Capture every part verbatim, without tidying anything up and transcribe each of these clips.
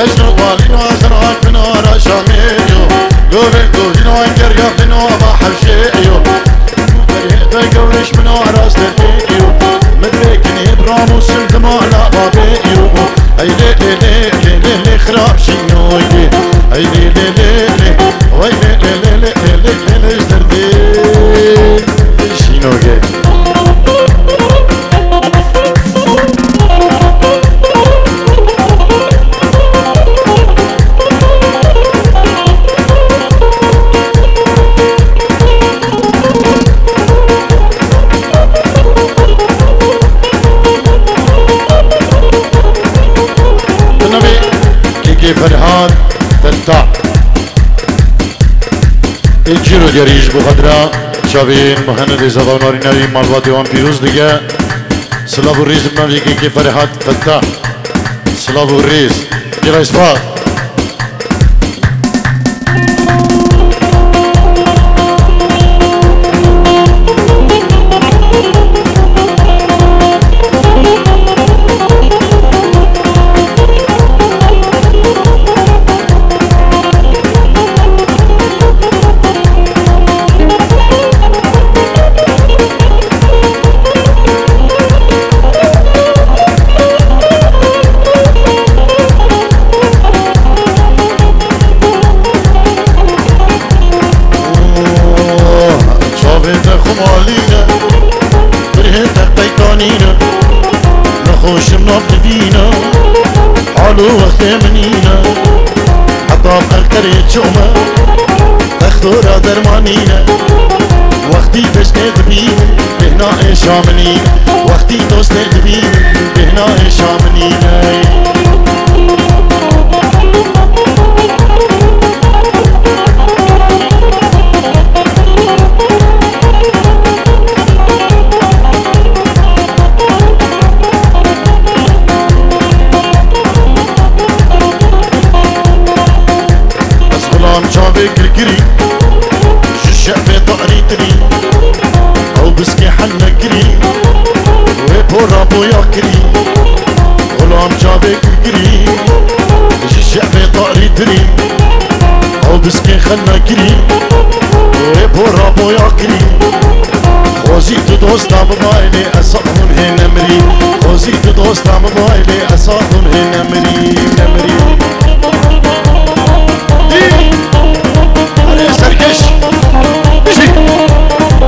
Ez no balîno ez rak bin ara şamê yo. Govê govîno enger ya bin ava hevşê yo. Berê de gewriş bin ara stepê yo. Midrê kinê bram û sil dima la babê yo. Ey lê lê lê lê lê lê xirab şîno yê. Ey lê lê lê lê. Vay lê lê lê lê lê lê lê lê ji derdê şîno yê. Bi navê Kêkê Ferhat Fettah. Ê cîro diyarî ji bo xatira çavên mihenedê zava û narînarî malbatê wan pîroz dike. Silav û rêz bi navê Kêkê Ferhat Fettah. Silav û rêz. Gelek spas. Çavê te xumalî ne, birhê te qeytanî ne, nexweşim nav divîne, hal û wextê min îne, heta qerqerê çome, textora dermanî ne, wextî deştê dibîne, bêhna êşa min îne, wextî dostê dibîne, bêhna êşa min îne. Ez xulam çavê girgirî, ji şevê tarî tirî, ew biskê henne kirî, wê pora boya kirî. Xulam çavê girgirî, ji şevê tarî tirî, ew biskê xenne kirî, wê pora boya kirî. Xwezî tu dosta min bayê lê ez hûn hê nemirî. Xwezî tu dosta min bayê lê ez hûn hê nemirî, nemirî. Dî! Erê serkeş! Bijî!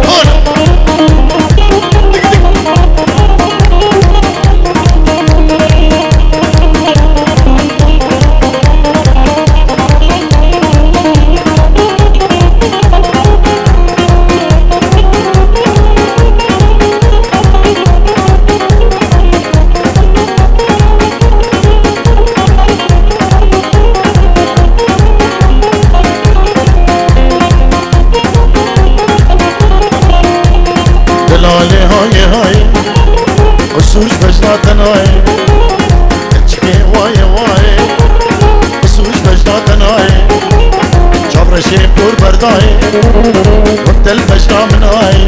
Hana! Dik dik! Delalê hayê hayê, qisûr ji bejna te nayê. Keçikê wayê wayê, qisûr ji bejna te nayê. Çavreşê por berdayê, wek te li bejna min ayê.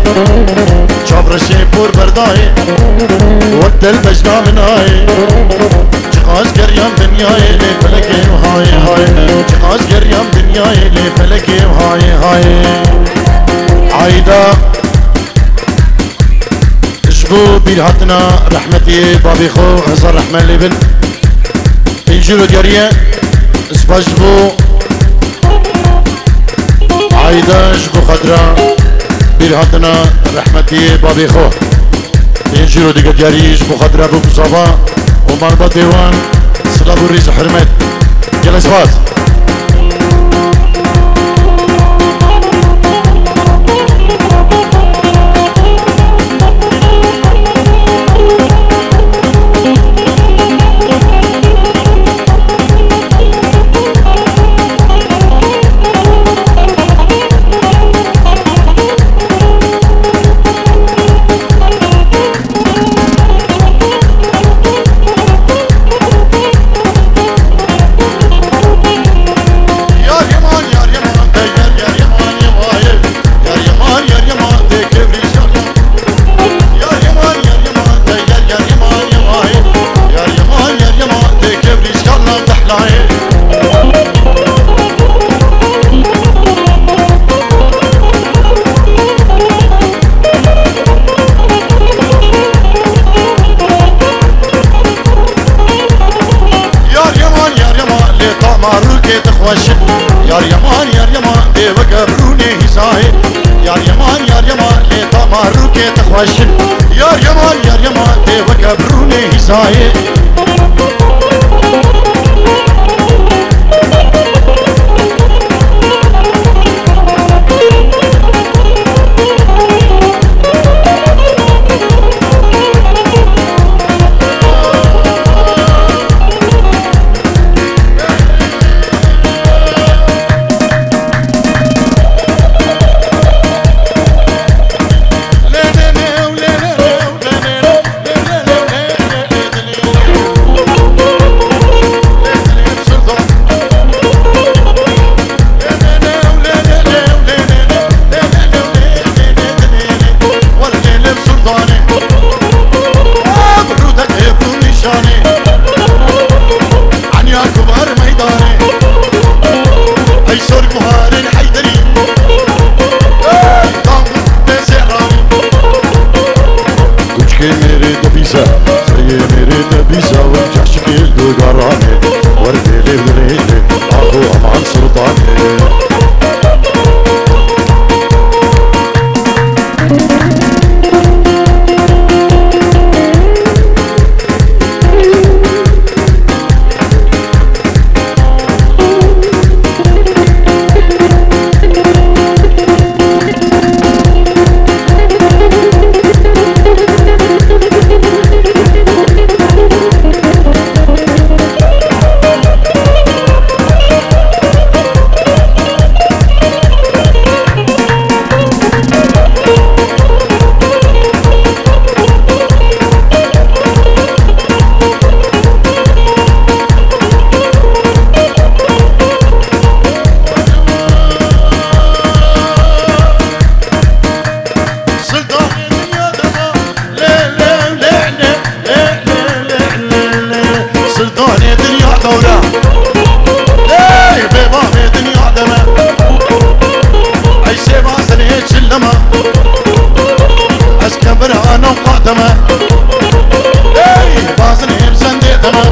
Çavreşê por berdayê, wek te li bejna min ayê. Çiqas geriyam dinyayê lê felekê hayê hayê. Çiqas geriyam dinyayê lê felekê hayê hayê. Ayda ji bo bîrhatina rehmetiyê babê xwe hezar rehme lê bin. Ê cîro diyariye spas ji bo Ayda ji bo xatira bîrhatina rehmetiyê babê xwe. Ê cîro dike diyarî ji bo xatira bo Muzaba û malbatê wan silav û rêz û hurmet. Gelek spas. Xweş in. Yar Yeman, yar Yeman, dê weke birûnê hîsayê. Yar Yeman, yar Yeman, lê tama rûkê te xweş in. Yar Yeman, yar Yeman, dê weke birûnê hîsayê. Kuçkê mêrê de bîse, seyê mêrê de bîse, wer caşikê du garanê, wer bêlê dirêlê, axo aman sultanê. Sultanê dinya dewre. Ey, bêbavê dinya deme. Ey, sêva senê çilleme. Ez kebira newqa deme. Ey, bazinê em zendê deme.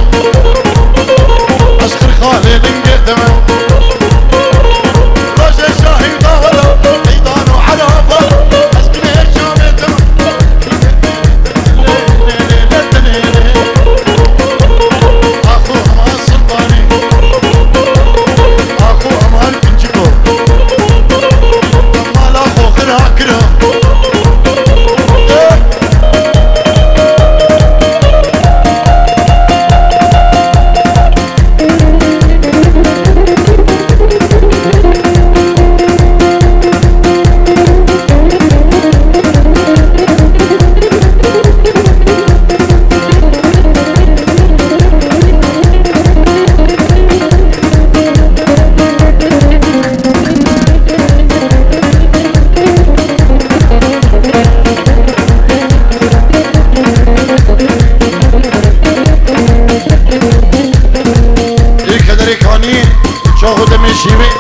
Ez xirxalê lingê deme. Rojê şahî dawala, meydan û erafa. Ez binê şamê deme. Ê kederê kanî, çaxo demê şîvê.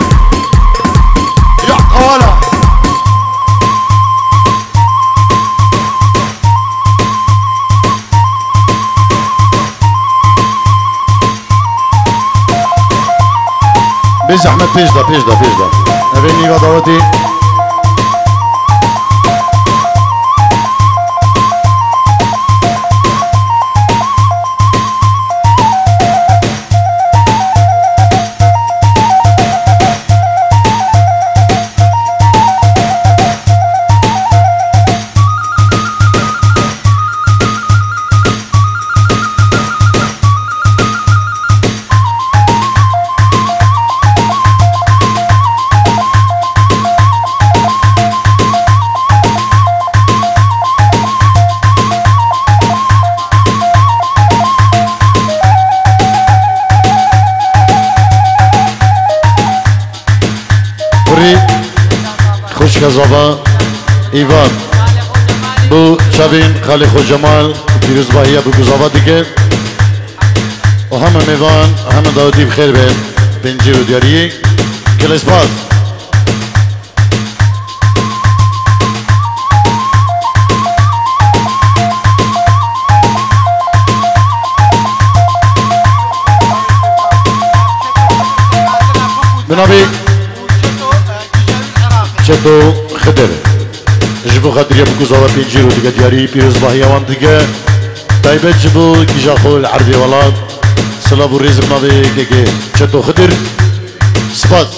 Ya qala. Bê zehmet pêş de, pêş de, pêş de. Evê nîva dawetê. Kurî xwişka zava Îvan bo çavên xalê xwe Cemal pîrozbahiya bi guzava dike. Û heme mêvan, heme dawetî bi xêr be. Pêncî û diyariyê. Gelek spas. Bi navê Çeto Xidir. Ji bo xatirê Bikûza we pêncî ro dike diyarî pîrozbahiya wan dike. Taybet ji bo kîja xwe li erdê welat. Silav û rêz bi navê kekê Çeto Xidir. Spas.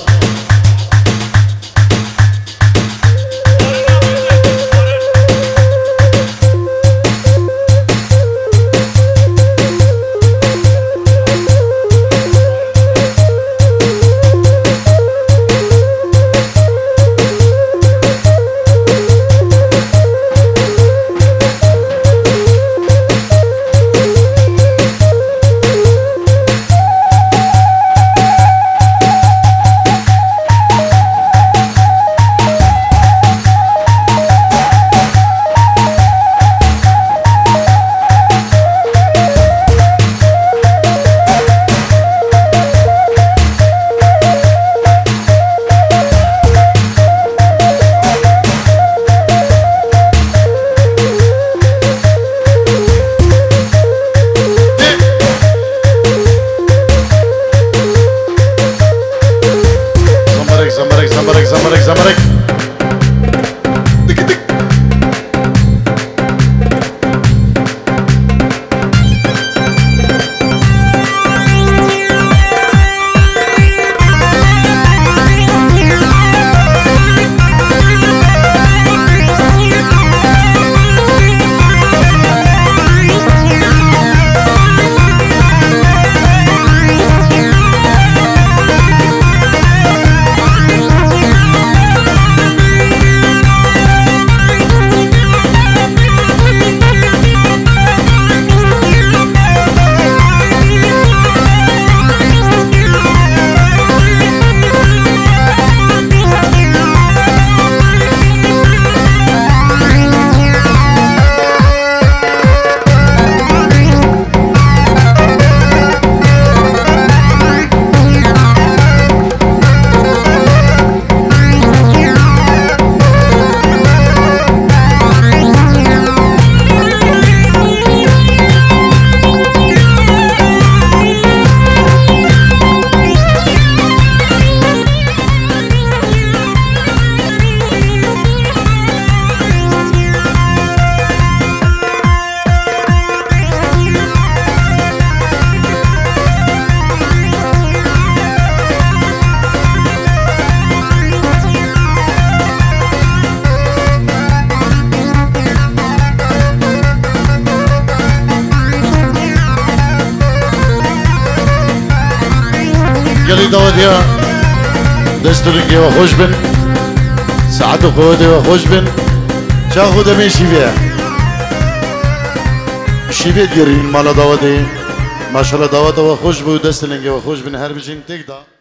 Zambarek, zambarek, zambarek, zambarek, zambarek. Tik, tik. Gelî dawetiya, dest û lingê we xweş bin. Saet û qewetê we xweş bin. Çax û demê şîvê ye. Şîvê diyarîn mala dawetê. Maşallah daweta we xweş bû, dest û lingê we xweş bin, her bijîn têk da.